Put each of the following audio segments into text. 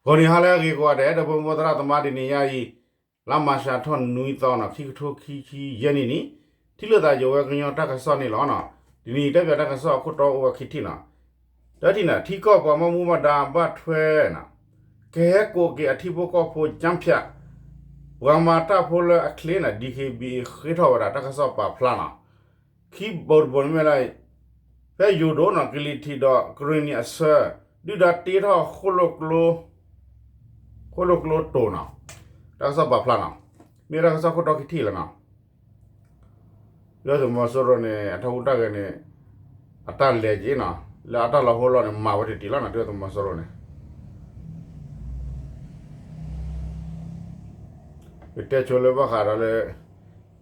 ဂီၤနံၤဟါလၢအဂ့ၤကိးဂၤဒဲး ဒီပုၢ်ဝဲၢ်သရၣ်သမါ တနံၤညါအံၤ လါမၤရှးထီၣ်နွံသီနီၤ ခံကထိခံဆံယဲၢ်နံၣ်န့ၣ် ထံၣ်လိာ်သးယိာ်ဝဲကညီတၢ်ကစီၣ်န့ၣ်လီၤ. တနံၤအံၤတဲပၠးတၢ်ကစီၣ်အခိၣ်တီအိၣ်ဝဲခံထံၣ်နီၤ. တထံၣ်န့ၣ် ထံကီၢ်ပှၤဘၣ်မူဘၣ်ဒါဘၣ်ထွဲနီၤ ကဟဲကိးက့ၤအထံဖိကီၢ်ဖိ ကၠၢဖၠး ပှၤမၤတၢ်ဖိလၢအချ့နီၤ DKBA ဃ့ထီၣ်ဝဲဒၣ် တၢ်ကစီၣ်ပာ်ဖျါနီၤ. ခံဘိတဘိန့ၣ်မ့ၢ်လၢ ဖဲယိၤဒိၣ်နီၤ ကလံၤထံးဒီးကရ့ၣ်နံၤအဆၢ ဒုၣ်ဒါတ့ထီၣ် ဃိၣ်လိာ်ကျိတိၤနီၤ. တၢ်ကစီၣ်ပာ်ဖျါနီၤ. မ့ၢ်တၢ်ကစီၣ်ခိၣ်တီခံထံၣ်လီၤနီၤ. ဒုၣ်ဒါသုးမီၤစိရိၤန့ၣ် အထီၣ်ဟူးတၢ်ဂဲၤန့ၣ် အတၢ်လဲၤက့ၤနီၤ လၢအတၢ်လီၤဟိလီၤန့ၣ် မၤဝဲတတံၤလီၤနီၤ ဒုၣ်ဒါသုးမီၤစိရိၤန့ၣ် ပတဲဆိလၢဘၣ်ဃးဒီးလၢ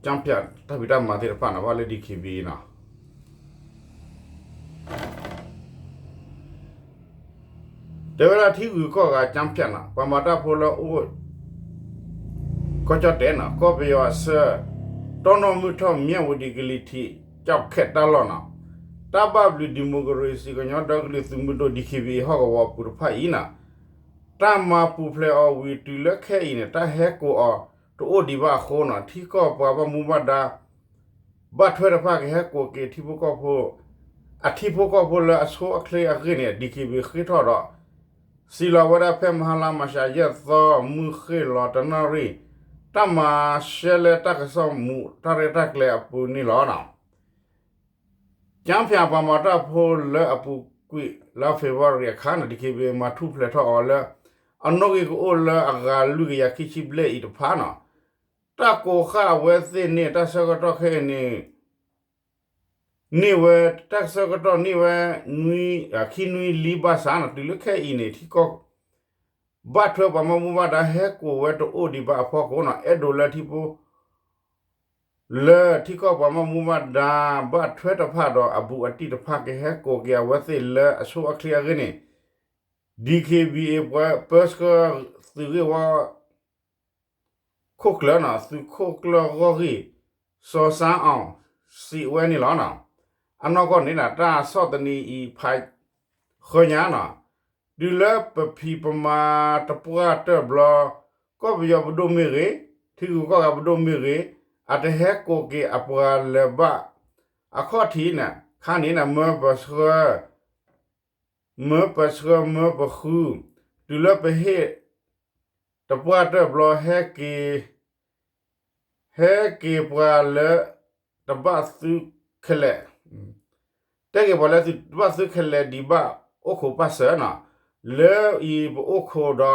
ကၠၢဖၠးတၢ်ဖံးတၢ်မၤသ့ၣ်တဖၣ်နီၤ ဘၣ်လၢ DKBA နီၤ. တဲဝဲဒၣ်ထံဂုၤကီၢ်ဂၤကၠၢဖၠးနီၤ ပှၤမၤတၢ်ဖိလၢအိၣ် ကီၢ်ကၠီၣ်တဲာ်နီၤ ကီၢ်ပယီၤအဆၢ တီနီၢ်မုၢ်ထီၣ် မၠၣ်ဝတံၤ ကလံၤထံး ကၠီၣ်ခဲးတၢ်လီၢ်နီၤ တၢ်ဘၣ်ဘျုး democracy ကညီဒီကလုာ်သုးမုၢ်ဒိၣ် DKBA ဟီၣ်ကဝီၤအပူၤတဖၣ်အံၤနီၤ တၢ်မၤပူၤဖျဲးအီၤဝံၤတုၤလၢခဲအံၤန့ၣ် တၢ်ဟဲကိးအီၤတအိၣ်ဒံးဘၣ်အဃိနီၤ ထံကီၢ်ပှၤဘၣ်မူဘၣ်ဒါ ဘၣ်ထွဲတဖၣ်ကဟဲကိးက့ၤထံဖိကီၢ်ဖိ အထံဖိကီၢ်ဖိလၢအဆိအချ့အဂ့ၢ်န့ၣ် DKBA ဃ့ထီၣ်ဒီး စံးလီၤဝဲဒၣ်ဖဲမဟါလါမၤရှးယဲၢ်သီ မုၢ်ဃ့ၢ်လီၤတနၣ်ရံၣ် တၢ်မၤရှဲလဲတၢ်ကစီၣ်မူး တၢ်ရဲၣ်တၢ်ကျဲၤအပူၤန့ၣ်လီၤ. ကၠၢဖၠးပှၤမၤတၢ်ဖိလၢအပူၤကွံာ်လါ February အခါန့ၣ် DKBA မၤထူၣ်ဖျဲးထီၣ်အီၤလၢ အနီၣ်ဂံၢ်ကအိၣ်လၢအဂၤလွံၢ်ကယၤခံဆံဘျဲၣ်အံၤတဖၣ်နီၤ တၢ်ကိးဃာ်အဝဲသ့ၣ်န့ၣ် တၢ်ဆၢကတီၢ်ခဲအံၤန့ၣ် န့ၢ်ဝဲ တၢ်ဆၢကတီၢ်န့ၢ်ဝဲ နွံ ခံနွံလံဘၣ်ဆၣ်နီၤ တုၤလၢခဲအံၤန့ၣ် ထံကီၢ် ဘၣ်ထွဲပှၤဘၣ်မူဘၣ်ဒါဟဲကိးဝဲတအိၣ်ဒံးဘၣ်အဖီခိၣ်နီၤ အဲၣ်ဒိးလၢထံဖိ လၢထံကီၢ်ပှၤဘၣ်မူဘၣ်ဒါ ဘၣ်ထွဲတဖၣ်ဒီးအဘူးအတံၢ်တဖၣ်ကဟဲကိးက့ၤအဝဲသ့ၣ်လၢအဆိအချ့အဂ့ၢ်န့ၣ် DKBA ပၢဆှၢသုးဂ့ၢ်ဝီ ခိၣ်ကျၢၢ်နီၤ သုးခိၣ်ကျၢၢ်ဂီၢ်ဂ့ၢ် စီၤစါအီၤ စံးဝဲန့ၣ်လီၤ. အနီၢ်ကီၢ်န့ၣ် တၢ်ဆီၣ်သနံးအံၤဖးဃၢညါနီၤ တုၤလၢပဖံးပမၤတပှၢ်တၢၢ်ဘျီ ကီၢ်ပယီၤပဒိၣ်မ့ၢ်ဂ့ၤ ထံဂုၤကီၢ်ဂၤပဒိၣ်မ့ၢ်ဂ့ၤ အတဟဲကိးက့ၤအပှၤလၢၤဘၣ် အခီၣ်ထံးန့ၣ် ခါန့ၣ် မၢပဆှၢ မၢပဆှၢမၢပဃု တုၤလၢပဟ့ၣ်တပှၢ်တၢၢ်ဘျီ ဟဲက့ၤ ဟဲက့ၤပှၤလၢတဘၣ်သုခဲလၢာ် တဲက့ၤပှၤလၢတဘၣ်သုခဲလၢာ်ဒံးဘၣ်အိၣ်ခိးပာ်စၢၤနီၤ လၢအံၤပအိၣ်ခိးဒီး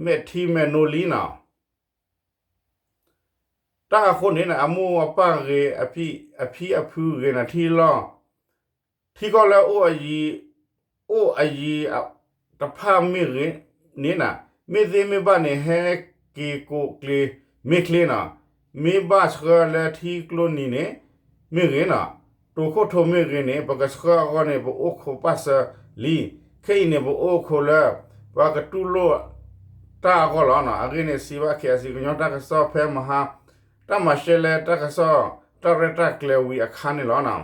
မဲာ်ထံမဲာ်နိလံနီၤ တၢ်အဃိန့ၣ် အမိၢ်အပၢ်ဂ့ၤ အဖံအဖုဂ့ၤနီၤ ထံလီၢ် ထံကီၢ်လၢအအိၣ်အယံၤ အိၣ်အယံၤတဖၣ်မ့ၢ်ဂ့ၤန့ၣ် မ့ၢ်သ့မ့ၢ်ဘၣ်န့ၣ် ဟဲက့ၤကိးကျ့ၤမ့ၢ်ချ့နီၤ မ့ၢ်ဘၣ်ဆှၢလၢထံကျိနံၤန့ၣ် မ့ၢ်ဂ့ၤနီၤ တိၤခိၣ်ထိးမ့ၢ်ဂ့ၤန့ၣ် ပကဆှၢအဂီၢ်န့ၣ် ပအိၣ်ခိးပာ်စၢၤလံ ခဲအံၤန့ၣ် ပအိၣ်ခိးလၢ ပှၤကတူၢ်လိာ်တၢ်အဂီၢ်လီၤ. အဂ့ၢ်န့ၣ် စံးဘၣ် KIC ကညီတၢ်ကစီၣ်ဖဲမဟါ တၢ်မၤရှဲလဲတၢ်ကစီၣ် တၢ်ရဲၣ်တၢ်ကျဲၤဝံၤအခါန့ၣ်လီၤ.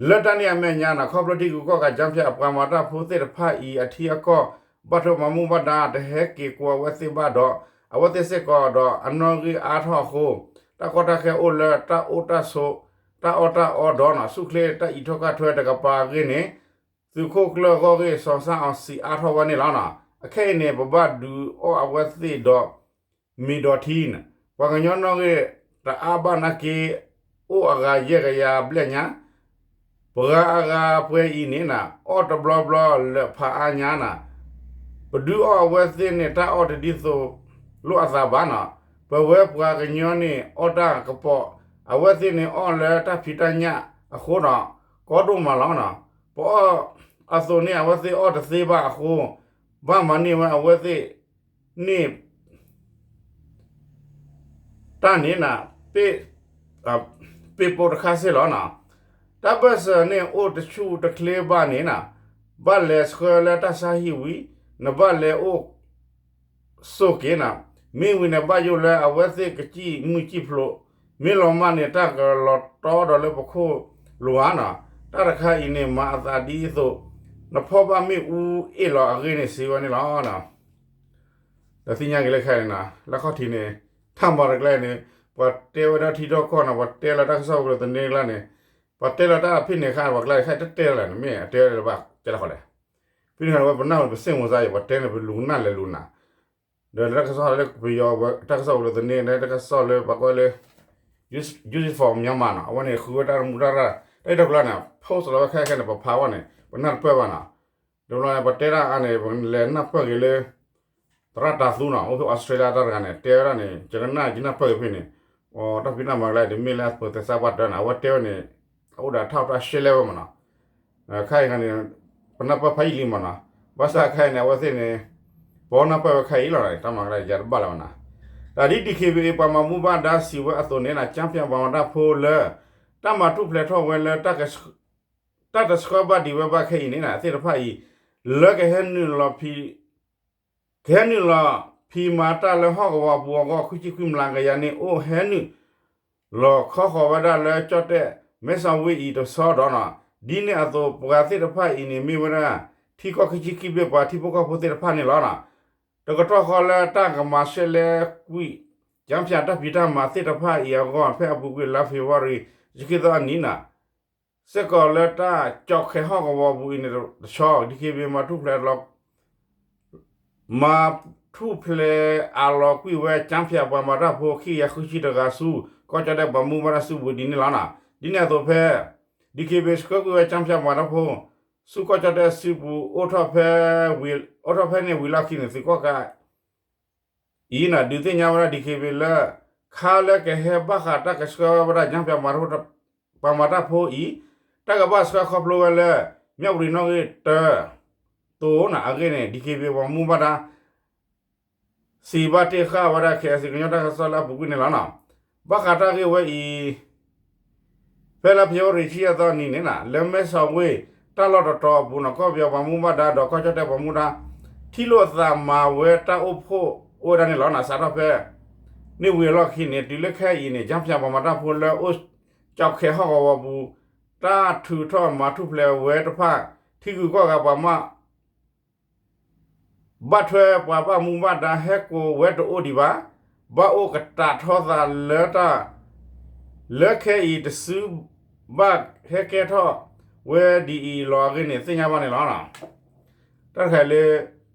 လၢတၢ်န့ၣ်အမဲာ်ညါန့ၣ် ခီဖျိထံဂုၤကီၢ်ဂၤ ကၠၢဖၠးအပှၤမၤတၢ်ဖိသ့ၣ်တဖၣ်အံၤ အထံအကီၢ် ဘၣ်ထွဲပှၤဘၣ်မူဘၣ်ဒါ တဟဲက့ၤကိးအဝဲသ့ၣ်ဘၣ်ဒီး အဝဲသ့ၣ်စ့ၢ်ကီးဒီး အနီၣ်ဂံၢ်အါထီၣ်အဃိ တၢ်ကီတၢ်ခဲအိၣ်လၢတၢ်အိၣ်တၢ်ဆိး တၢ်အီၣ်တၢ်အီဒီး ဆူၣ်ချ့တၢ်အံးထွဲကွၢ်ထွဲတကပၤအဂ့ၢ်န့ၣ် သုးခိၣ်ကျၢၢ်ဂီၢ်ဂ့ၢ် စီၤစၣ်အီၤ စံးအါထီၣ်ဝဲန့ၣ်လီၤ. အခဲအံၤန့ၣ် ပဘၣ်ဒုးအီၣ်အဝဲသ့ၣ်ဒီး မ့ၤဒီးထံန့ၣ် ပှၤကညီနီၣ်ဂံၢ်တအါဘၣ်နာ်က့ အိၣ်အဂၤယဲၢ်ကယၤဘျဲၣ်ညါ ပှၤအဂၤပှဲၤအံၤန့ၣ် အီၣ်တဘျီဘျီလၢဖးအါညါန့ၣ် ပဒုးအီၣ်အဝဲသ့ၣ်န့ၣ် တၢ်အီၣ်တဒ်သိးလိာ်အသးဘၣ်န့ၣ် ပဝဲပှၤကညီန့ၣ် အီၣ်တၢ်ကပီၤ အဝဲသ့ၣ်န့ၣ် အီၣ်လၢတၢ်ဖံးတၢ်ညၣ်အဃိဒီး ကီဒိၣ်မးလီၤ. ပအီၣ်အသိးန့ၣ် အဝဲသ့ၣ်အီၣ်တသ့ဘၣ်အဃိ ဘၣ်မၤန့ၢ်ဝဲအဝဲသ့ၣ်န့ၣ် တၢ်န့ၣ် ပ့ၣ်ပိတခါစ့ၢ်လီၤ. တၢ်ဘၢၣ်စၢၤန့ၣ်အိၣ်တဆူၣ်တချ့ဘၣ်န့ၣ် ဘၣ်လဲၤဆှၢလၢတၢ်ဆါဟံၣ်ဝံၤ နဘၣ်လဲၤအိၣ် ဆိးက့ၤန့ၣ် မ့ၢ်ဝံၤန့ၣ် ဘၣ်ယိၣ်လၢအဝဲသ့ၣ်ကစံၣ်မုၢ်စံၣ်ဖျိး မ့ၢ်လီၤမၢ်န့ၣ် တၢ်ကလီၤတီဒီးလၢပခိၣ်လိၤဧါန့ၣ် တၢ်တခါအံၤန့ၣ် မၤအသးဒ်သိး နဖီၣ်ဘၣ်မ့ၣ်အူအ့ၣ်လီၤအဂ့ၢ်န့ၣ် စံးဝဲန့ၣ်လီၤ. ဒီးသ့ၣ်ညါက့ၤလၢခဲအံၤန့ၣ်နီၤ လၢခီၣ်ထံးန့ၣ် တၢ်မၤတကျါန့ၣ် ပှၤတဲဝဲဒၣ်ထံထီၣ်ကီၢ်နီၤ ပှၤတဲလၢတၢ်ကစီၣ်ပူၤလၢသန့ကျါန့ၣ် ပှၤတဲလၢတၢ်ဖဲန့ၣ်အခါ ပှၤကျါန့ၣ် ခဲအံၤတတဲလၢၤန့ၣ် မ့ၢ်အတဲလၢၤဘၣ်ကဲလီၤဃီလဲၣ်. ဖဲန့ၣ်အခါန့ၣ် ဝဲပနၢ်ပူၤပစ့ၣ်မီၤစါအံၤ ပှၤတဲန့ၣ် ပလူၤနၢ်လဲၤလူၤနၤ ဒီးလၢတၢ်ကစီၣ်လၢပယီၤ တၢ်ကစီၣ်ပူၤလၢသန့ တၢ်ကစီၣ်လၢပှၤကွဲးလၢ Uniform Myanmar နီၤ အဝဲန့ၣ် ဃုဝဲတၢ်မူတၢ်ရၢ် တၢ်အံၤတၢ်ကျါန့ၣ် post လီၤဝဲခဲခဲန့ၣ် ပဖးဝဲန့ၣ် ပနၢ်တပၢၢ်ဘၣ်နီၤ. ဒီးပတဲဒၣ်အါန့ၣ် ပလဲၤနၢ်ပၢၢ်က့ၤလၢ သရၣ်တၤသူနီၤ အိၣ်ဖဲ Australia တၢ်တဂၤန့ၣ် တဲဝဲဒၣ်န့ၣ် ယကနၣ်ယနၢ်ပၢၢ်က့ၤဖဲန့ၣ် အတၢ်ဖံးတၢ်မၤကျါ ဒ်မ့ၢ်လၢပသဲစးပှၤတၢ်န့ၣ် အဝဲတဲဝဲန့ၣ် အအိၣ်ဒီးထီၣ်တၢ်ရှဲလဲဝဲမးနီၤ. ခဲအံၤန့ၣ် ပနၢ်ပၢၢ်ဖးယံာ်လံမးနီၤ. ဘၣ်ဆၣ်ခဲအံၤန့ၣ် အဝဲသ့ၣ်န့ၣ် ပနၢ်ပၢၢ်ဝဲခဲအံၤလီၤ တၢ်မၤကျါယၤတဘၣ်လၢၤဘၣ်နီၤ. တၢ်ဒ် DKBA ပှၤမၤဘူၣ်ဘၣ်ဒါစံးဝဲအသိးန့ၣ်နီၤ ကၠၢဖၠၣ်ပှၤမၤတၢ်ဖိလၢ တၢ်မၤထူၣ်ဖျဲးထီၣ်ဝဲလၢ တၢ်တဆှၢဘၣ်ဒံးဝဲဘၣ်ခဲအံၤန့ၣ်နီၤ သ့ၣ်တဖၣ်အံၤ လၢကဟဲနုာ်လီၤ ကဟဲနုာ်လီၤဖံးမၤတၢ်လၢဟီၣ်ကဝီၤပူၤအဂီၢ် ခွံဆံခွံမျးကယၤန့ၣ် အိၣ်ဟဲနုာ်လီၤခီဃီၤဝဲဒၣ်လၢကၠီၣ်တဲၣ်မဲဆီးဝ့ၢ်အံၤတဆီဒီးနီၤ ဒ်န့ၣ်အသိး ပှၤသ့ၣ်တဖၣ်အံၤန့ၣ် မ့ၢ်ဝဲဒၣ် ထံကီၢ်ခံဆံခံဘ့ၣ်ပှၤထံဖိကီၢ်ဖိသ့ၣ်တဖၣ်န့ၣ်လီၤနီၤ. တကတီၢ်ဃီလၢတၢ်ကမၤရှဲလဲကွံာ် ကၠၢဖၠၣ်တၢ်ဖံးတၢ်မၤသ့ၣ်တဖၣ်အံၤအဂီၢ် ဖဲအပူၤကွံာ်လါ February တဆံခံသီအနံၤနီၤ စ့ၢ်ကီးလၢတၢ်ကၠီၣ်ခဲးဟီၣ်ကဝီၤပူၤအံၤန့ၣ်တဆီ DKBA မၤထူၣ်ဖျဲးလီၤ မၤထူၣ်ဖျဲးအးလီၤကွံာ်ဝဲ ကၠၢဖၠၣ်ပှၤမၤတၢ်ဖိ ခံကယၤဃုဆံတဂၤဆူ ကီၢ်ကၠီၣ်တဲၣ်ပှၤမူဘၣ်ဒါစုပူၤဒ်န့ၣ်လီၤနီၤ. ဒ်န့ၣ်အသိးဖဲ DKBA ဆှၢကွံာ်ဝဲ ကၠၢဖၠၣ်ပှၤမၤတၢ်ဖိ ဆူကီၢ်ကၠီၣ်တဲၣ်စုပူၤ အိၣ်ထီၣ်ဖဲ အိၣ်ထီၣ်ဖဲန့ၣ်ဝံၤလီၢ်ခံန့ၣ် သုးကီၣ်ကး အံၤနီၤ ဒုးသ့ၣ်ညါဝဲဒၣ် DKBA လၢ ခါလၢကဟဲဘၣ်ဃးတၢ်ကဆှၢဝဲဒၣ် ကၠၢဖၠၣ်ပှၤမၤတၢ်ဖိအံၤ တၢ်ကဘၣ်ဆှၢခီဖျိဝဲလၢ မၠၣ်ဝတံၤနီၣ်ဂံၢ်တၢ တိၤနီၤ အဂ့ၢ်န့ၣ် DKBA ပှၤမူဘၣ်ဒါ စံးဘၣ်တ့ၢ်ဃာ်ဝဲဒၣ် KIC ကညီတၢ်ကစီၣ်လၢအပူၤကွံာ်န့ၣ်လီၤနီၤ. ဘၣ်ဃးတၢ်ဂ့ၢ်ဝဲအံၤ ဖဲလါဖ့ၤဘြူၤအါရံၤ ဆံယဲၢ်သီနံၤန့ၣ်နီၤ လၢမဲဆီးဝ့ၢ် တၢ်လီၢ်တတီၤအပူၤနီၤ ကီၢ်ပယီၤပှၤမူဘၣ်ဒါဒီးကီၢ်ကၠီၣ်တဲၣ်ပှၤမူဒါ ထံၣ်လိာ်သးမၤဝဲတၢ်အိၣ်ဖှိၣ်အိၣ်ဝဲဒၣ်န့ၣ်လီၤနီၤ. စးထီၣ်ဖဲ န့ၢ်ဝံၤအလီၢ်ခံန့ၣ် တုၤလၢခဲအံၤန့ၣ် ကၠၢဖၠၣ်ပှၤမၤတၢ်ဖိလၢအိၣ်ကၠီၣ်ခဲးဟီၣ်ကဝီၤပူၤ တၢ်ထုးထီၣ်မၤထူၣ်ဖျဲးဝဲတဖၣ် ထံဂုၤကီၢ်ဂၤပှၤမၤ ဘၣ်ထွဲပှၤဘၣ်မူဘၣ်ဒါဟဲကိးဝဲတအိၣ်ဒံးဘၣ်, ဘၣ်အိၣ်ကတးထီသးလၢတၢ် လၢခဲအံၤတစုဘၣ်ဟဲကဲထီၣ်ဝဲဒ်အံၤလီၤအဂ့ၢ်န့ၣ် သ့ၣ်ညါဘၣ်န့ၣ်လီၤ. တၢ်တခါအံၤလၢ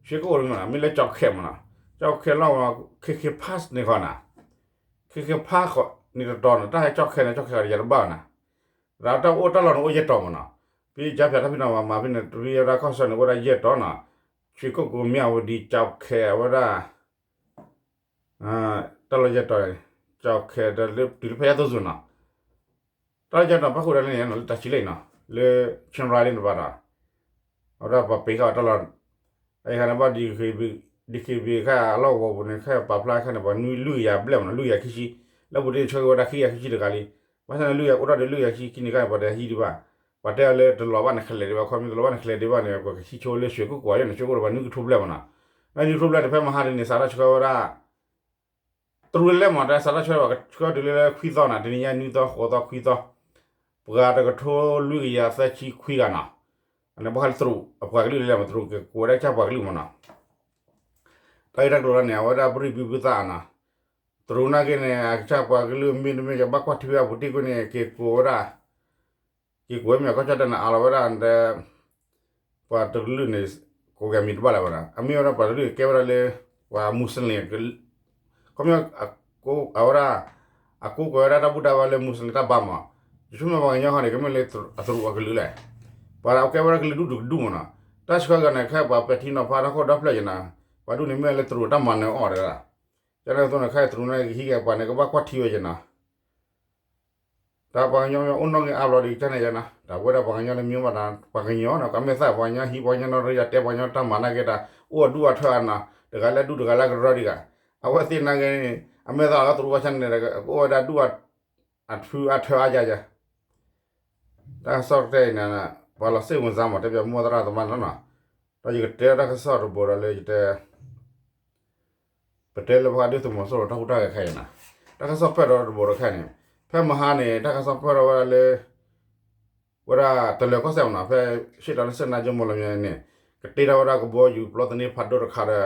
ရွှေကုက္ကို မ့ၢ်နီၤ မ့ၢ်လၢကၠီၣ်ခဲးမ့ၢ်နီၤ, ကၠီၣ်ခဲးလီၢ်မ့ၢ်နီၤ ခဲခဲ pass န့ၣ်ဃီနီၤ, ခဲခဲ pass ဃီန့ၣ်တတီၤနီၤ, တၢ်ဟဲကၠီၣ်ခဲးန့ၣ် ကၠီၣ်ခဲးဃီဒီးယၤတဘၣ်ဘၣ်နီၤ, ဒီးတၢ်အိၣ်တၢ်လီၢ်န့ၣ်အိၣ်ယဲၢ်တီၤမ့ၢ်နီၤ, ဖဲကၠၢဖၠၣ်တၢ်ဖံးတၢ်မၤမၤဖဲန့ၣ် တရံးဝဲဒၣ်ကီၢ်စဲၣ်န့ၣ် အိၣ်ဝဲဒၣ်ယဲၢ်တီၤနီၤ, ရွှေကုက္ကို မ့ၢ်အဝဲဒ်ကၠီၣ်ခဲးဝဲဒၣ် တၢ်လီၢ်ယဲၢ်တီၤ, ကၠီၣ်ခဲးဒီးလၢတုၤလၢဖဲယဲၢ်တီၤစ့ၢ်နီၤ, တၢ်လီၢ်ယဲၢ်တီၤ ပၣ်ဃုာ်ဒၣ်လၢန့ၣ်နီၤ လၢတၢ်ဆံးလ့ၣ်နီၤ လၢ Chiang Rai လၢန့ၣ်တဘၣ်ဒီး အဝဲဒၣ်ပှၤပ့ၤဃာ်တၢ်လီၢ်, အအံၤခါန့ၣ်ဘၣ် DKBA ခါအလီၢ်ကဝီၤပူၤန့ၣ် ခဲပာ်ဖျါခါန့ၣ် ပှၤနွံလွံၢ်ကယၤဘျဲၣ်မ့ၢ်နီၤ လွံၢ်ကယၤခံဆံ, လၢပူၤတ့ၢ်ဆှၢက့ၤဝဲဒၣ်ခံကယၤခံဆံတဂၤလံ, ဘၣ်ဆၣ်န့ၣ်လွံၢ်ကယၤအိၣ်ထီၣ်ဒီးလွံၢ်ကယၤခံဆံခံန့ၣ်ခါန့ၣ် ပှၤတဟံးဒံးဘၣ်, ပှၤတဲအီၤလၢတလီၤဘၣ်န့ၣ် ခဲလၢာ်ဒံးဘၣ်, ခီမ့ၢ်တလီၤဘၣ်န့ၣ် ခဲလၢာ်ဒံးဘၣ်န့ၣ် ပှၤကဟံးဆိလၢ ရွှေကုက္ကို ယဲၢ်န့ၣ် ရွှေကုက္ကို ပှၤနွံကထိဘျဲၣ်မ့ၢ်နီၤ, နွံကထိဘျဲၣ်န့ၣ်ဖဲမဟါဒ်န့ၣ် စးထီၣ်ဆှၢဝဲဒၣ် တရူးလဲၣ်မ့ၢ် တၢ်စးထီၣ်ဆှၢဘၣ် ဆှၢတုၤလၢခွံသီနီၤ, တနံၤညါနွံသီ ဃိးသီ ခွံသီ, ပှၤတကထိလွံၢ်ကယၤသၢဆံခွံဂၤနီၤ, အန့ၣ်ဘၣ်ဃးလၢတရူးအပှၤကလုာ်လၢလဲၣ်မ့ၢ် တရူးကကိးဝဲဒၣ်ကစၢ်ပှၤကလုာ်မ့ၢ်နီၤ, တၢ်ဂ့ၢ်တၢ်ကျိၤလၢန့ၣ် အဝဲဒၣ်ပရံၣ်ဘုဘုသးနီၤ, တရူးနာ်က့န့ၣ် အကစၢ်ပှၤကလုာ်မ့တမ့ၢ် ကဘၣ်ကွၢ်ထံဝဲအပူၤတ့ၢ်ကွံာ်န့ၣ် က့ၤကိးဝဲဒၣ် က့ၤကိးဝဲမ့ၢ်ကီၢ်ကၠီၣ်တဲၣ်န့ၣ် အးလီၤဝဲဒၣ်ဒီး ပှၤတကလုာ်န့ၣ် ကိးက့ၤမံၤတဘၣ်လၢၤဘၣ်နီၤ, အမ့ၢ်ဝဲဒၣ်ပှၤတကလုာ်ကဲဝဲဒၣ်လၢ ပှၤမူစလ့ၣ်, ခီမ့ၢ် အဝဲဒၣ် အကိးကွဲးဝဲဒၣ်တၢ်ဘူၣ်တၢ်ဘါလၢမူစလ့ၣ်တၢ်ဘါမး, ယဆိကမိၣ်ပှၤကညီဟီန့ၣ် ကမ့ၢ်လၢအတရူးအကလုာ်လဲၣ်, ပှၤကဲဝဲဒၣ်ကလုာ်ဒူၣ်တကဒူၣ်မးနီၤ, တၢ်ဆှၢဂၤန့ၣ် ခဲပှၤပဲာ်ထံနီၤဖးတၢ်ခိၣ်ဒီဖျၢၣ်ယဲၢ်နီၤ, ပှၤဒူၣ်န့ၣ်မ့ၢ်လၢတရူးတၢ်မၤနၢၤအီၤတဂၤ, ကန့ၣ်အသိးန့ၣ် ခဲတရူးန့ၣ်ကဟံးက့ၤပှၤန့ၣ် ကဘၣ်ကွၢ်ထံဝဲယဲၢ်နီၤ တၢ်ပှၤကညီမ့ၢ်အိၣ်နီၣ်ဂံၢ်အါဘျီဒ်ကန့ၣ်ယဲၢ်နီၤ, တၢ်ဝဲဒၣ်ပှၤကညီလၢမံၤဘၣ်တၢ် ပှၤကညီနီၤ ကမ့ၢ်သၣ်ပှၤကညီဟံးပှၤကညီနီၣ်ရံၣ်ယၤတဲပှၤကညီတၢ်မၤနာ်က့တၢ် အိၣ်အဒူၣ်အထၢအါနီၤ, တဂၤလၢဒူၣ်တဂၤလၢကရၢတဂၤ, အဝဲသ့ၣ်နာ်က့န့ၣ် အမ့ၢ်သၣ်အီၤလၢတရူးဘၣ်ဆၣ်န့ၣ် ကအိၣ်ဝဲဒၣ်ဒူၣ်အထၢအါယၤယၤ တၢ်ကစီၣ်တဲအံၤန့ၣ် ပှၤလီၤစ့ၣ်ဝင်စားမး တဲပၠးမိၢ်သရၣ်သမါန့ၣ်လီၤနီၤ, ဒီးယကတဲတၢ်ကစီၣ်တဘိဒီးလၢယတဲ ပတဲလၢပှၤဒုးသုးမီၤစိရိၤတၢ်ဟူးတၢ်ဂဲၤခဲအံၤနီၤ, တၢ်ကစီၣ်ပၢၢ်ဒီတဘိဒီးခဲအံၤန့ၣ်, ဖဲမဟါန့ၣ် တၢ်ကစီၣ်ပၢၢ်ထီၣ်ဝဲဒၣ်လၢ ဝဲဒၣ်တလၢၤကီၢ်စဲၣ်မးနီၤ ဖဲရှ့ၣ်တီၤလၢစဲၣ်နါကၠိမိၢ်လီၤမ့ၢ်န့ၣ်, ကတ့ထီၣ်ဝဲဒၣ်ကဘီယူၤပျီသန့ဖးဒိၣ်တခါဒီး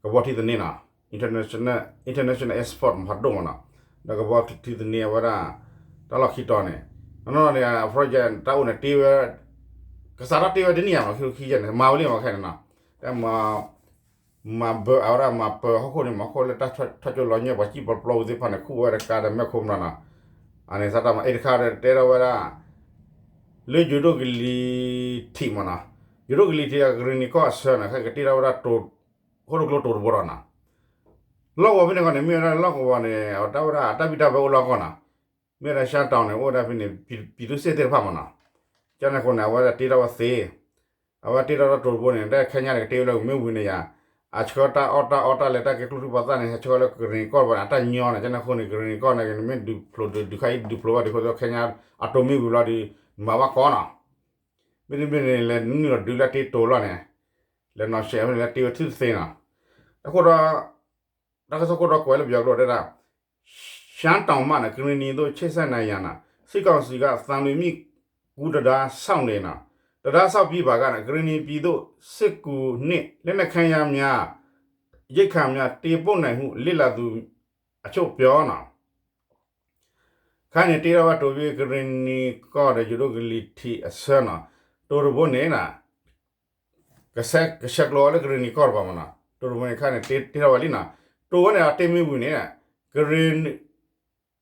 ကဘီထံသန့နီၤ, international, international airport ဖးဒိၣ်မးနီၤ, ဒီးကဘီထံသန့အဝဲဒၣ် တၢ်လီၢ်ခံတီၤန့ၣ်, နီၢ်နီၢ်န့ၣ် အ project တၢ်အိၣ်န့ၣ်တ့ဝဲ, ကစးထီၣ်တ့ဝဲတနံၣ်ယါမး ခံခံယဲၢ်န့ၣ် မၤဝဲလံမးခဲန့ၣ်နီၤ, တၢ်မၤ မၤဘၢအဝဲဒၣ်မၤပၢဟီၣ်ခိၣ်န့ၣ် မၤဟီၣ်ခိၣ်လၢတၢ်ထီၣ်ကၠိလီၤညၣ် ပှၤစံၣ်ပျီပျီဝံၤသ့ၣ်တဖၣ်န့ၣ် ခူၣ်ဝဲတကါဒီးမဲာ်ခိၣ်မနီၤနီၤ, အန့ၣ်သတးမး အဲၣ်တခါဒီးတဲထီၣ်ဝဲဒၣ် လၢယိၤဒိၣ်ကလံၤထံးမနီၤ, ယိၤဒိၣ်ကလံၤထံးအကရ့ၣ်နံၤကီၢ်အဆၢန့ၣ် ခဲကတ့ထီၣ်ဝဲဒၣ်တိၤ, ဟီၣ်ခိၣ်တိၤကျိတိၤတဘိဒီးနီၤ, လီၢ်ကဝီၤဖဲန့ၣ်ခီန့ၣ် မ့ၢ်ဝဲဒၣ်လီၢ်ကဝီၤန့ၣ် အတၢ်ဝဲဒၣ်အတၢ်ဘံၣ်တၢ်ဘၢအိၣ်လီၢ်ကီၢ်နီၤ, မ့ၢ်ဝဲဒၣ် ရှမ်းတောင် န့ၣ် အိၣ်ဝဲဒၣ်ဖဲန့ၣ် ပြည်သူ့စစ် သ့ၣ်တဖၣ်မနီၤ, ကန့ၣ်အဃိန့ၣ် အဝဲဒၣ်တ့ထီၣ်ဝဲသ့ အဝဲတ့ထီၣ်တၢ်တိၤတဘိန့ၣ် တၢ်ခဲညါန့ၣ် ကတ့ဝဲလၢမ့ၢ်ဝံၤန့ၣ်ယါ, အဆှၢတၢ်အီၣ်တၢ်အီတၢ်လဲၤတၢ်ကဲကျိချံမျိာ်သၣ်န့ၣ် ဟဲဆှၢလၢကရ့ၣ်နံၤကီၢ်တဘိန့ၣ် အတၢ်ညီန့ၣ် ကန့ၣ်အဃိန့ၣ် ကရ့ၣ်နံၤကီၢ်န့ၣ် မ့ၢ်ဒုးဖျိးဒုးခါအံၤဒုးဖျိးဘၣ်ဒုးအဃိဒီးခဲညါ အတိၤမ့ၢ်ဝံၤလီၤဒီး မၤဘၣ်ကီနီၤ, မ့တမ့ၢ်န့ၣ် လဲၤနုာ်လီၤဒုးလၢတ့တိၤလီၤန့ၣ်, လဲၤနီၤဆဲးဖဲန့ၣ် လဲၤတ့ဝဲထံၣ်တသ့နီၤ, အဃိဒီး တၢ်ကစီၣ်ခိၣ်တီကွဲးလၢပယီၤကျိာ်တဲဒၣ် ရှမ်းတောင်မှ ကရင်နီသို့ ချိတ်ဆက်နိုင်ရန် စစ်ကောင်စီက သံလွင်မြစ်ကူးတံတား ဆောက်နေတယ် တံတားဆောက်ပြီးပါက ကရင်နီပြည်သို့ စစ်ကူနှင့် လက်နက်ခဲယမ်းများ ရိက္ခာများ တင်ပို့နိုင်ဟု လေ့လာသူအချို့ပြော ခဲန့ၣ် တ့ထီၣ်ဝဲတိၤဖဲကရ့ၣ်နံၤကီၢ်ဒီး ယိၤဒိၣ်ကလံၤထံးအဆၢနီၤ, တိၤတဘိန့ၣ် ကဆဲးကျိးဝဲလၢကရ့ၣ်နံၤကီၢ်တဘိမနီၤ, တိၤတဘိန့ၣ်ခါန့ၣ် တ့ထီၣ်ဝဲလံနီၤ, တိၤဝဲန့ၣ် အတ့မ့ၢ်ဝံၤန့ၣ် ကရ့ၣ်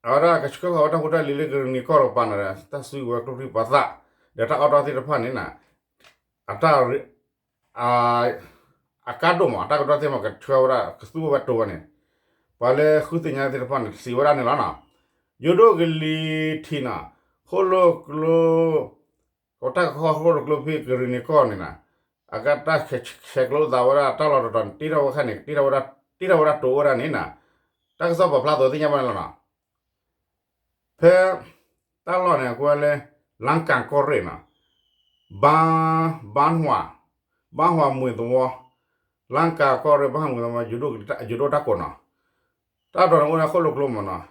အဝဲဒၣ်ကဆှၢဃီၤဝဲတၢ်ဖိတၢ်လံၤလၢကရ့ၣ်နံၤကီၢ်တကပၤန့ၣ်ဒီး တၢ်စုကဝဲၤကျိချံမျိာ်သၣ် ဒီးတၢ်အီၣ်တၢ်အီသ့ၣ်တဖၣ်န့ၣ် အတၢ် အကါဒိၣ်မး တၢ်ကဒီသ့ၣ်မး ကဆှၢဝဲဒၣ် ကသူဝဲတိၤဝဲန့ၣ်, ပှၤလၢဃုသ့ၣ်ညါသ့ၣ်တဖၣ်န့ၣ် စံးဝဲဒၣ်န့ၣ်လီၤနီၤ, ယိၤဒိၣ်ကလံၤထံးနီၤ, ဃိၣ်လိၣ်ကျိ တၢ်ကခီဃိၣ်လိၣ်ကျိဖဲကရ့ၣ်နံၤကီၢ်န့ၣ်နီၤ, အကတၢ်ဆဲးကျိးသးဝဲဒၣ်တၢ်လီၢ်တတီၤန့ၣ် တ့ထီၣ်ဝဲခဲန့ၣ် တ့ထီၣ်ဝဲဒၣ်တိၤဝဲဒၣ်န့ၣ်နီၤ, တၢ်ကစီၣ်ပာ်ဖျါအသိးသ့ၣ်ညါဘၣ်န့ၣ်လီၤနီၤ, ဖဲ တၢ်လီၢ်န့ၣ် အကွဲးလၢ လမ်းကင်ကော့ရ့ၣ်နီၤ, ဘါ ဘါဟွါ ဘါဟွါမွေသဝီ, လမ်းကင်ကော့ရ့ၣ် ဘါဟွါမွေသဝီ ယိၤဒိၣ်တၢ်ကိးနီၤ, တၢ်တီၤန့ၣ်အိၣ်ဝဲဒၣ်ဃိၣ်လိၣ်ကျိမနီၤ,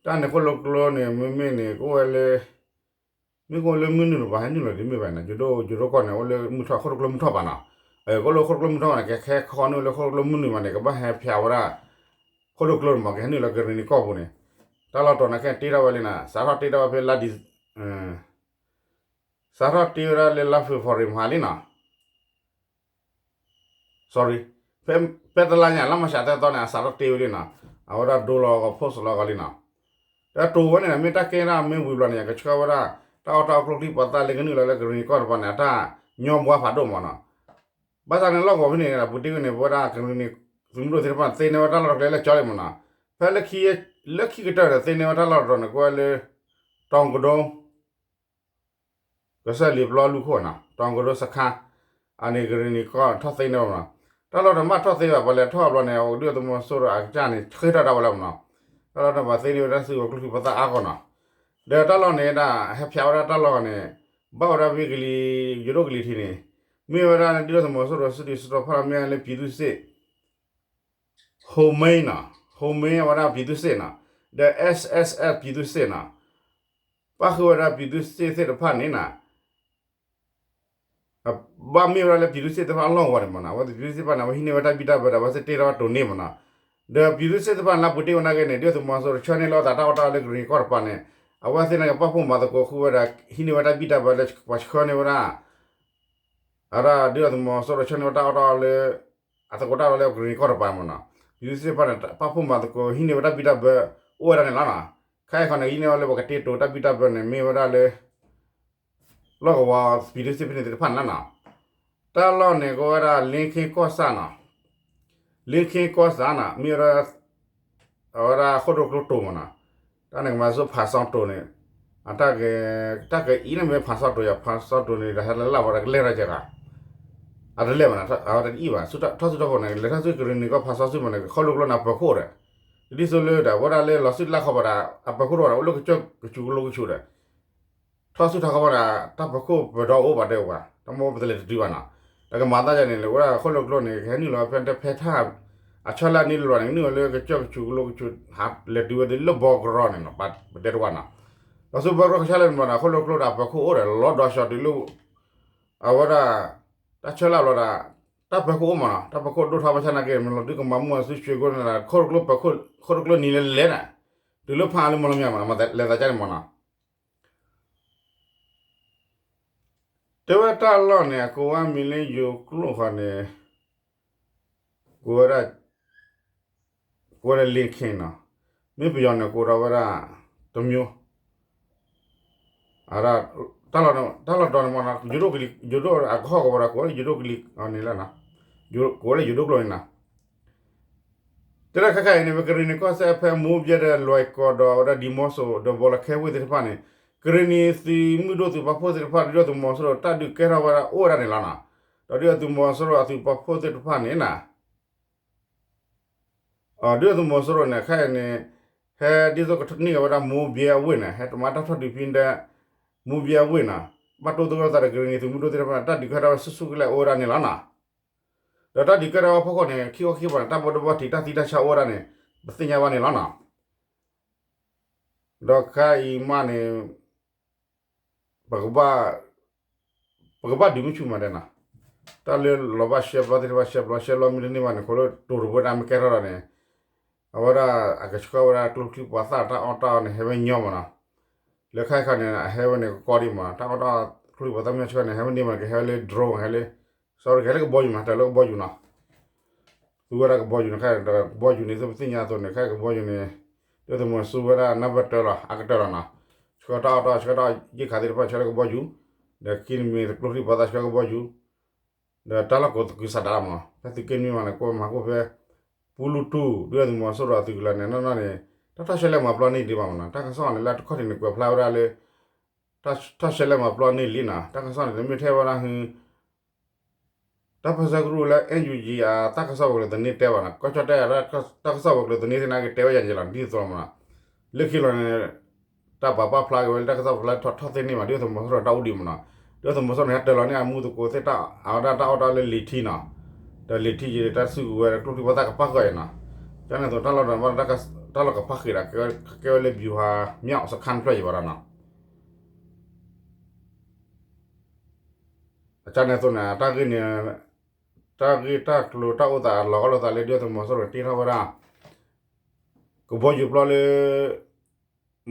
တၢ်န့ၣ်ဃိၣ်လိၣ်ကျိန့ၣ် မ့မ့ၢ်န့ၣ် ကအိၣ်ဝဲလၢ မ့ၢ်ကအိၣ်လၢမုၢ်နုာ်လီၤဘၣ် ဟဲနုာ်လီၤဒ်မ့ၢ်ဘၣ်န့ၣ် ယိၤဒိၣ် ယိၤဒိၣ်ကီၢ်န့ၣ် အိၣ်လၢမုၢ်ထီၣ် ဃိၣ်လိၣ်ကျိမုၢ်ထီၣ်ဘၣ်နီၤ, ကအိၣ်လၢဃိၣ်လိၣ်ကျိမုၢ်ထီၣ်ဘၣ်န့ၣ် ကဟဲခီနုာ်လၢဃိၣ်လိၣ်ကျိမုၢ်နုာ်ဘၣ်န့ၣ် ကဘၣ်ဟဲဖျါဝဲဒၣ် ဃိၣ်လိၣ်ကျိန့ၣ်မး ကဟဲနုာ်လီၤကရ့ၣ်နံၤကီၢ်ပူၤန့ၣ်, တၢ်လီၢ်တီၤန့ၣ် ခဲတ့ထီၣ်ဝဲလံနီၤ, စးထီၣ်တ့ထီၣ်ဝဲဖဲလါဒံး စးထီၣ်တ့ဝဲဒၣ်လၢလါဖ့ၤဘြူၤအါရံၤမဟါလံနီၤ, sorry, ဖဲတလါညါ လါမၢ်ၡးသၢသီန့ၣ် အစးထီၣ်တ့ဝဲလံနီၤ, အဝဲဒၣ်ဒိလီၤဂီၤ post လီၤဂီၤလံနီၤ, ဒီးတိၤဝဲန့ၣ် မ့ၢ်တၢ်ကဲဒၣ်မ့ၢ်ဝံၤဘျီန့ၣ် ကဆှၢဝဲဒၣ် တၢ်အီၣ်တၢ်အီကျိချံမျိာ်သၣ်လၢကနုာ်လီၤလၢကရ့ၣ်နံၤကီၢ်တပၤန့ၣ် အတၢ်ညီဘှါဖးဒိၣ်မးနီၤ, ဘၣ်ဆၣ်န့ၣ်လီၢ်ကဝီၤဖဲန့ၣ် ပူၤတ့ၢ်ဝဲန့ၣ် ပဝဲဒၣ်ကရ့ၣ်နံၤသုးမုၢ်ဒိၣ်သ့ၣ်တဖၣ်န့ၣ် သ့န့ၢ်ဝဲတၢ်လီၢ်တကျဲလၢကၠီလံမးနီၤ, ဖဲလၢခံကတၢၢ်န့ၣ် သ့န့ၢ်ဝဲတၢ်လီၢ်တတီၤန့ၣ် ကွဲးလၢ တီၤကဒိ ကစၢၢ်လံၤပျီလူၢ်ခိၣ်နီၤ တီၤကဒိစခါ, အန့ၣ်ကရ့ၣ်နံၤကီၢ်ထီၣ်သ့န့ၢ်ဝဲမးနီၤ, တၢ်လီၢ်တမ့ၢ်ထီၣ်သ့ဘၣ် ပှၤလဲၤထီၣ်ဘျီန့ၣ် အဒုၣ်အသုးမီၤစိရိၤအကစၢ်န့ၣ် ဆှၢထီၣ်ဒၣ်ဝဲလၢမးနီၤ, တၢ်လီၢ်တမ့ၢ်သ့န့ၢ်ဝဲတၢ်စုကဝဲၤကျိချံမျိာ်သၣ်အါဂီၢ်နီၤ, ဒီးတၢ်လီၢ်န့ၣ်ဒၣ် ဟဲဖျါဝဲဒၣ်တၢ်လီၢ်န့ၣ် ဘၣ်ဝဲဒၣ်ဖဲကလံၤ ယိၤဒိၣ်ကလံၤထံးန့ၣ် မ့ၢ်ဝဲဒၣ်ဒုၣ်ဒါသုးမီၤစိရိၤစုဒုးစုတီၤဖီၣ်မ့ၢ်ဝဲလၢ ပြည်သူ့စစ် ဟိမ့ၢ်နီၤ, ဟိမ့ၢ်ဝဲဒၣ် ပြည်သူ့စစ် နီၤ, ဒီး SSSပြည်သူ့စစ် နီၤ, ပၣ်ဃုာ်ဝဲဒၣ် ပြည်သူ့စစ် သ့ၣ်တဖၣ်န့ၣ်နီၤ, ဘၣ်မ့ၢ်ဝဲဒၣ်လၢ ပြည်သူ့စစ် သ့ၣ်တဖၣ်အလီၢ်ဝဲန့ၣ်မးနီၤ, အဝဲသ့ၣ် ပြည်သူ့စစ် သ့ၣ်တဖၣ်န့ၣ် အဝဲဟံးန့ၢ်ဝဲတၢ်ဘံၣ်တၢ်ဘၢဒီး အဝဲသ့ၣ်တ့ထီၣ်ဝဲတိၤန့ၣ်မးနီၤ, ဒီး ပြည်သူ့စစ် သ့ၣ်တဖၣ်န့ၣ် လၢပူၤတ့ၢ်ဝဲနာ်က့န့ၣ် ဒုၣ်ဒါသုးမီၤစိရိၤဆှၢန့ၢ်လီၤသးတၢ်အီၣ်တၢ်အီလၢကရ့ၣ်နံၤကီၢ်တပၤန့ၣ် အဝဲသ့ၣ်နာ်က့ ပာ်ဖှိၣ်မၤသကိးဃုာ်ဝဲဒၣ် ဟံးန့ၢ်ဝဲတၢ်ဘံၣ်တၢ်ဘၢလၢပှၤဆှၢန့ၢ်ဝဲဒၣ် အဝဲဒၣ်ဒုၣ်ဒါသုးမီၤစိရိၤဆှၢန့ၢ်ဝဲတၢ်အီၣ်တၢ်အီလၢ အသကိးတၢ်လီၢ်လၢကရ့ၣ်နံၤကီၢ်တပၤမးနီၤ, ပြည်သူ့စစ် သ့ၣ်တဖၣ်န့ၣ် ပာ်ဖှိၣ်မၤသကိးဟံးန့ၢ်ဝဲတၢ်ဘံၣ်တၢ်ဘၢ အိၣ်ဝဲဒၣ်န့ၣ်လီၤနီၤ, ခဲအံၤခီန့ၣ် ဟံးန့ၢ်ဝဲလၢပှၤကတ့တိၤတၢ်ဘံၣ်တၢ်ဘၢန့ၣ် မ့ၢ်ဝဲဒၣ်လၢ လီၢ်ကဝီၤ ပြည်သူ့စစ် ဖဲန့ၣ်သ့ၣ်တဖၣ်န့ၣ်လီၤနီၤ, တၢ်လီၢ်န့ၣ်ကဝဲဒၣ် လင်းခင်းကီၢ်ဆၣ်နီၤ, လင်းခင်းကီၢ်ဆၣ်နီၤ မ့ၢ်ဝဲဒၣ် အဝဲဒၣ်ဃိၣ်ဒိၣ်ကျိတိၤမးနီၤ, တၢ်န့ၣ်ကမၤစၢၤဖးစီတိၤန့ၣ်, အတၢ်က တၢ်ကအံၤန့ၣ်မ့ၢ်ဖးစီတိၤယၤ ဖးစီတိၤန့ၣ် တဟဲလၢ်လၢ်ဝဲဒၣ်ကလဲၢ်ထီၣ်ကဲဂၤ, အတလဲၢ်ဘၣ်နီၤ အဝဲတအံၤဘၣ် ထီၣ်စုထီၣ်ခိၣ်န့ၣ် လဲၤထီၣ်စုကရ့ၣ်နံၤကီၢ်ဖးစီစုမးန့ၣ် ဃိၣ်ဒိၣ်ကျိန့ၣ် အပၢၤခိၣ်ဒီး ဒ်သိးလၢဒီး အဝဲဒၣ်လၢလီၤစုလၢ်ခီပၤဒီး အပၢၤခိၣ်တအိၣ်ဒီး အိၣ်လၢကစၢၢ်ကစူၤကလိကဆူးဒီး ထီၣ်စုထီၣ်ခီပၤဒီး တၢ်ပၢၤခိၣ်ပဒီအိၣ်ဘၣ်တဲဝဲ, တၢ်မ့ၢ်ပတလဲၤတတုၤဘၣ်နီၤ, တၢ်ကမၤသးယၤန့ၣ် လၢဝဲဒၣ်ဃိၣ်လိာ်ကျိန့ၣ် ကဟဲနုာ်လီၤဖဲတဖဲထၣ် အဆၢလၢနံၣ်လၢလီၤန့ၣ် ကနုာ်လီၤလၢကစၢၢ်ကဆူးကလိကဆူး ဟးလဲၤတုၤဝဲဒၣ်လၢဘီကရီန့ၣ်နီၤ, ပတဲတဝၢ်နီၤ, ဒီးဆူဘီကရီကဆၢလၢန့ၣ်ဘၣ်ဒီး ဃိၣ်လိာ်ကျိဒီးပၢၤခိၣ်အိၣ်ဒီး လီၤဒီးဆှီတုၤလၢ အဝဲဒၣ် တၢ်ဆၢလၢ်ဘျီဒီး တၢ်ပၢၤခိၣ်အိၣ်မးနီၤ, တၢ်ပၢၤခိၣ်ဒိၣ်ထီၣ်ဘၣ်ဆၣ်နာ်က့ မ့ၢ်လီၤဒုးကမၤမူအစုဆှံကိးန့ၣ် ခိၣ်တကျိပၢၤခိၣ် ခိၣ်တကျိနံၤလဲၤလဲၤန့ၣ်, တုၤလၢဖးလၢမီၢ်လမၠဲၣ်မး လဲၤသးကန့ၣ်မးနီၤ. တဲဝဲတၢ်လီၢ်န့ၣ် အကိးဝဲမံၤလၢယိၤကျိာ်ဃီန့ၣ် ကိးဝဲဒၣ် ကိးဝဲဒၣ် လ့ခ့နီၤ, မ့ၢ်ပယီၤန့ၣ်ကိးဒီးဝဲဒၣ် တမျိုး, တၢ်လီၢ်ဒီးန့ၣ်မးနီၤ ယိၤဒိၣ်ကလံၤ ယိၤဒိၣ်အကဟီၣ်ကဝီၤဒီး ကိးဝဲလၢယိၤဒိၣ်ကလံၤန့ၣ်လီၤ, ကိးဝဲလၢယိၤဒိၣ်ကျိာ်န့ၣ်နီၤ. တဲဒၣ်ခဲခါအံၤန့ၣ် ပကရ့ၣ်နံၤကီၢ်စဲၣ်ဖဲမိၢ်ဘျဲၣ်ဒီးလွဲၢ်ကီၢ်ဒီးဝဲဒၣ်ဒံမိစိဒီးဘီလၢခဲဝ့ၢ်သ့ၣ်တဖၣ်န့ၣ် ကရ့ၣ်နံၤသုးမုၢ်ဒိၣ်သုးပာ်ဖှိၣ်သ့ၣ်တဖၣ် ဒုၣ်ဒါသုးမီၤစိရိၤတၢ်ဒုးကဲထီၣ်ဝဲဒၣ်အိၣ်ဝဲဒၣ်န့ၣ်လီၤနီၤ. ဒီးဒုၣ်ဒါသုးမီၤစိရိၤအသုးပာ်ဖှိၣ်သ့ၣ်တဖၣ်န့ၣ်နီၤ ဒုၣ်ဒါသုးမီၤစိရိၤန့ၣ် ခဲအံၤန့ၣ် ဟဲဒ်သိးကန့ၢ်က့ၤဝဲဒၣ်မိၢ်ဘျဲၣ်အဝ့ၢ်န့ၣ် ဟဲတမၤတၢ်ထီၣ်ဒုးဖဲဒၣ် မိၢ်ဘျဲၣ်အဝ့ၢ်နီၤ, ဘၣ်တိၢ်သဂၢၢ်သးဒီးကရ့ၣ်နံၤသုးမုၢ်ဒိၣ်သ့ၣ်တဖၣ်န့ၣ် တၢ်ဒုးကဲထီၣ်ဝဲဆူၣ်ဆူၣ်ကလဲာ်အိၣ်ဝဲဒၣ်န့ၣ်လီၤနီၤ. ဒီးတၢ်ဒုးကဲထီၣ်ဝဲဖီခိၣ်န့ၣ် ခံခီခံကပၤန့ၣ် တၢ်ဘိးဒိဘိးထံးတၢ်သံတၢ်ဆါအိၣ်ဝဲဒၣ်န့ၣ် ပသ့ၣ်ညါဘၣ်န့ၣ်လီၤနီၤ. ဒီးခဲအံၤမးန့ၣ် ပကဘၣ် ပကဘၣ်ဒုးမုၢ်ဆူၣ်မးဒဲးနီၤ, တၢ်လၢလီၤဘၣ်ရှဲပျီသ့ၣ်တဖၣ် ရှဲပျီ ရှဲပျီမ့ၢ်တန့ၢ်ဘၣ်န့ၣ် ခိးလၢတိၤတဘိတၢ်မ့ၢ်ကဲထီၣ်ဒီးန့ၣ် အဝဲဒၣ်အကဆှၢဝဲဒၣ်ကျိချံမျိာ်သၣ်တၢ်အီၣ်တၢ်အီန့ၣ် ဟဲဝဲညီမးနီၤ, လၢခဲခါန့ၣ် အဟဲဝဲန့ၣ်ကကီဒံးမး တၢ်အီၣ်တၢ်အီကျိချံမျိာ်သၣ်မ့ၢ်ဆှၢန့ၣ် ဟဲဝဲန့ၢ်မး ကဟဲဝဲလၢ drone ဟဲလၢ sorry ကဟဲလၢကဘီယူၤမး တၢ်လၢကဘီယူၤနီၤ သူဝဲဒၣ်ကဘီယူၤန့ၣ် ခဲကဘီယူၤန့ၣ် သုပသ့ၣ်ညါအသိးန့ၣ် ခဲကဘီယူၤန့ၣ် ဒုၣ်ဒါသုးမီၤစိရိၤဝဲဒၣ် နၢ်ပၢၢ်တၢလီၤ အကတၢၢ်လီၤနီၤ, ဆှၢတၢ်အီၣ်တၢ်အီ ဆှၢတၢ်ရိက္ခာသ့ၣ်တဖၣ်ဆှၢလၢကဘီယူၤ, ဒီးခံမံၤကျိချံမျိာ်သၣ်ဆှၢကဘီယူၤ, ဒီးတၢ်လီၢ်ကိးသကုၤဆးဒးလီၤမးနီၤ, ဖဲသုးက့နွံမးန့ၣ် ကိးမၤကိးဖဲ ပူလူတူၢ် ဒုၣ်ဒါသုးမီၤစိရိၤအသုးကလၢၤန့ၣ် နီၢ်နီၢ်န့ၣ် တၢ်ထီၣ်ရှဲလဲၣ်မၤပျီန့ၢ်ဒံးဘၣ်မးနီၤ, တၢ်ကစီၣ်န့ၣ် လၢတခီၣ်ထံးန့ၣ် ကွဲးဖျါဝဲဒၣ်လၢ ထီၣ်ရှဲလဲၣ်မၤပျီန့ၢ်လံနီၤ, တၢ်ကစီၣ်န့ၣ် တမ့ၢ်ထဲဝဲဒၣ်ဟု တၢ်ပၢဆှၢကရူၢ်လၢ NUG အတၢ်ကစီၣ်ပူၤကျိၤသန့တဲဘၣ်နီၤ, ကီၢ်ကၠီၣ်တဲၣ်တၢ်ကစီၣ်ပူၤကျိၤသန့သ့ၣ်န့ၣ် ကတဲဝဲယၤက့ၤလီၤ ဒ်သိးမးနီၤ, လၢခံလီၤန့ၣ် တၢ်ပာ်ပာ်ဖျါက့ၤဝဲလၢတၢ်ကစီၣ်ပူၤဖျါထီၣ် ထီၣ်သ့န့ၢ်မး ဒုၣ်ဒါသုးမီၤစိရိၤတၢ်အိၣ်ဒံးမးနီၤ, ဒုၣ်ဒါသုးမီၤစိရိၤန့ၣ် ဟဲတၢၤလီၤန့ၢ်အမူသကိးသ့ၣ်တၢ် အဝဲဒၣ်တၢ်အီၣ်တၢ်လၢလံာ်ထံနီၤ, ဒီးလံာ်ထံယံၤတၢ်စုကဝဲၤကျိချံမျိာ်သၣ်ကပၣ်ဃုာ်အံၤနီၤ, ကန့ၣ်အသိးတၢ်လီၢ်ဒီး တၢ်လီၢ်ကပၣ်ဃုာ်ဒီး ကကဲဝဲလၢ ဗျူဟာမြောက်စခန်း ဖျၢၣ်ယံၤဘၣ်ဒီးနီၤ အကန့ၣ်အသိးန့ၣ် တၢ်ဂ့ၢ်န့ၣ် တၢ်ဂ့ၢ်တၢ်ကျိၤတၢ်အိၣ်သးလီၤဂာ်လိာ်သးလၢဒုၣ်ဒါသုးမီၤစိရိၤတ့ထီၣ်ဝဲဒၣ် ကဘီယူၤပျီလၢ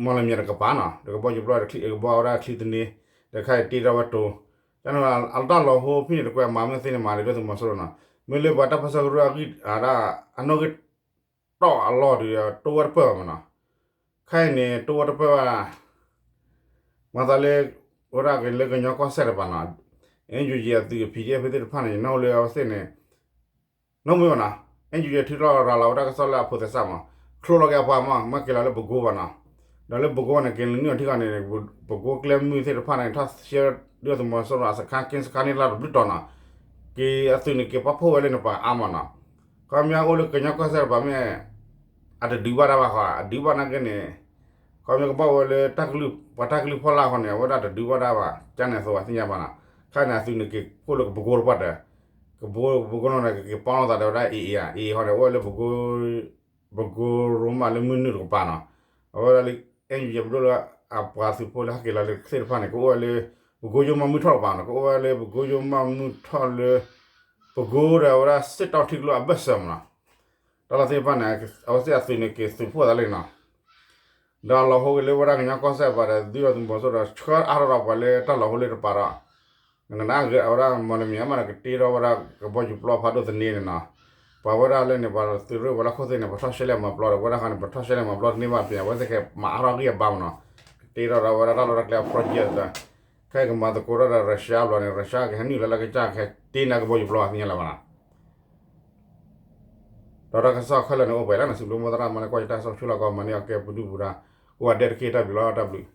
မီၢ်လမၠဲၣ်တကပၤနီၤ, ဒီးကဘီယူၤပျီ ကဘီဝဲဒၣ်ချံသန့, ဒီးခဲအံၤတ့ထီၣ်ဝဲတိၤ, ကန့ၣ်အတၢ်လီၤဟိဖဲန့ၣ်တကွဲးမၤမ့ၢ်သ့န့ၣ်မၤလၢဒုၣ်ဒါသုးမီၤစိရိၤနီၤ, မ့ၢ်လၢပှၤတၢ်ပၢဆှၢကရူၢ်အဂံၢ်အဒၣ် အနီၣ်ဂံၢ်တီၢ်အလီၢ်ဒီး တိဝဲတပၢၢ်ဘၣ်မးနီၤ, ခဲအံၤန့ၣ် တိဝဲတပၢၢ်ဘၣ် မၤသးလၢ အိၣ်ဒၣ်က့ၤလၢကညီကီၢ်စဲၣ်တပၤနီၤ, NUG အသုး PDF သ့ၣ်တဖၣ်န့ၣ် နီၣ်လၢအဝဲသ့ၣ်န့ၣ် နီၣ်မ့ၢ်ဘၣ်နီၤ, NUG ထုးထီၣ်ရၤလီၤဝဲတၢ်ကစီၣ်လၢအဖိးသဲစးမး, ချိၣ်လီၤက့ၤအပှၤမး မ့ၢ်က့ၤလီၤလၢပကိဘၣ်နီၤ, ဒီးလၢပကိန့ၣ် က့ၤနုာ်အီၤထံကီၢ်န့ၣ် ပကိကျဲမုၢ်သ့ၣ်တဖၣ်န့ၣ် ထီၣ်ရှဲဒုၣ်ဒါသုးမီၤစိရိၤအစခန်း ကင်းစခန်းန့ၣ်လၢတဘျုးတီၤနီၤ, က့ၤအသုးန့ၣ်က့ၤပာ်ဖှိၣ်ဝဲလၢန့ၣ်ပှၤအါမးနီၤ, ခီပညီအိၣ်လၢကညီကီၢ်စဲၣ်တပၤမ့ၢ် အတဒုးဘၣ်တၢ်ဘၣ်ဃီ အဒုးဘၣ်နာ်က့န့ၣ် ခီပညီကဘၣ်ဝဲလၢ ပှၤတၢ်ကလုၢ်ဖီလာ်အဃိန့ၣ် အဝဲဒၣ်တဒုးဘၣ်တၢ်ဘၣ် ကန့ၣ်အသိးပှၤသ့ၣ်ညါဘၣ်နီၤ, ခဲအံၤန့ၣ် အသုးန့ၣ်က့ၤဖှိၣ်လၢကပကိတပှၢ်ဒီး ကပကိ ပကိနီၤန့ၣ် ကက့ၤပီၣ်လိာ်သးဒီးဝဲဒၣ် AA ဧါ AA ဃီန့ၣ် အိၣ်ဝဲလၢ ပကိရိမးလၢမုၢ်နုာ်တကပၤနီၤ, အဝဲဒၣ်လၢ NUG ပဒိၣ်လၢအပှၤသုးဖိလၢဟဲက့ၤလီၤလၢသ့ၣ်တဖၣ်န့ၣ် ကအိၣ်ဝဲလၢ ပကိယိမီၢ်မုၢ်ထီၣ်တကပၤနီၤ, ကအိၣ်ဝဲလၢ ပကိယိမီၢ်မုၢ်ထီၣ်လၢ ပကိဒီးအဝဲဒၣ်စ့ၣ်တီၣ်ထံကျိအဘၢၣ်စၢၤမးနီၤ, တၢ်လီၢ်သ့ၣ်တဖၣ်န့ၣ် အဝဲသ့ၣ်အသုးန့ၣ်က့ၤသုးဖှိၣ်သးလံနီၤ ဒီးလီၤဟိက့ၤလၢဝဲဒၣ်ကညီကီၢ်စဲၣ်ပၤဒီး ဒုၣ်ဒါသုးမီၤစိရိၤဒီး ဆှၢအါထီၣ်ဒီးပှၤလၢတၢ်လီၤဟိလၢတပၤဒီး နကနၣ်အဂ့ၢ် အဝဲဒၣ်မီၢ်လမၠဲၣ်မးဒီး ကတ့ထီၣ်ဝဲဒၣ်ကဘီယူၤပျီဖးဒိၣ်သန့န့ၣ်နီၤ, ပှၤဝဲဒၣ်လၢန့ၣ် ပှၤသုးရ့ၣ်ပှၤလၢခိၣ်သ့ၣ်န့ၣ် ပှၤထီၣ်ရှဲလဲၣ်မၤပျီဒီး ဝဲဒၣ်ဃီန့ၣ် ပှၤထီၣ်ရှဲလဲၣ်မၤပျီတန့ၢ်ဘၣ်ဖဲ အဝဲသ့ၣ်ကမၤအါထီၣ်ဂံၢ်အဘါမးနီၤ, ကတ့ထီၣ်ဒီးဝဲဒၣ်တၢ်လီၢ်တၢ်ကျဲအ project ဒီး ခဲအံၤကမၤသကိးထီၣ်ဒီး Russia ဘျီန့ၣ် Russia ကဟဲနုာ်လီၤလၢကစၢ်ကဟဲတ့န့ၢ်ကဘီယူၤပျီသ့ၣ်ညါလၢၤဘၣ်နီၤ ဒီးတၢ်ကစီၣ်ခဲလၢာ်န့ၣ်အိၣ်ပှဲၤလၢန့ၣ် စံးဘျုးမိၢ်သရၣ်မၤလၢကွၢ်ယတၢ်ကစီၣ်ဆူလီၢ်ကီး မၤန့ၢ်အီၤကဲပဒုၣ်ပဒါ ကိးဂၤဒဲးတက့ၢ် တၢ်ဘျုးလီၤ တၢ်ဘျုး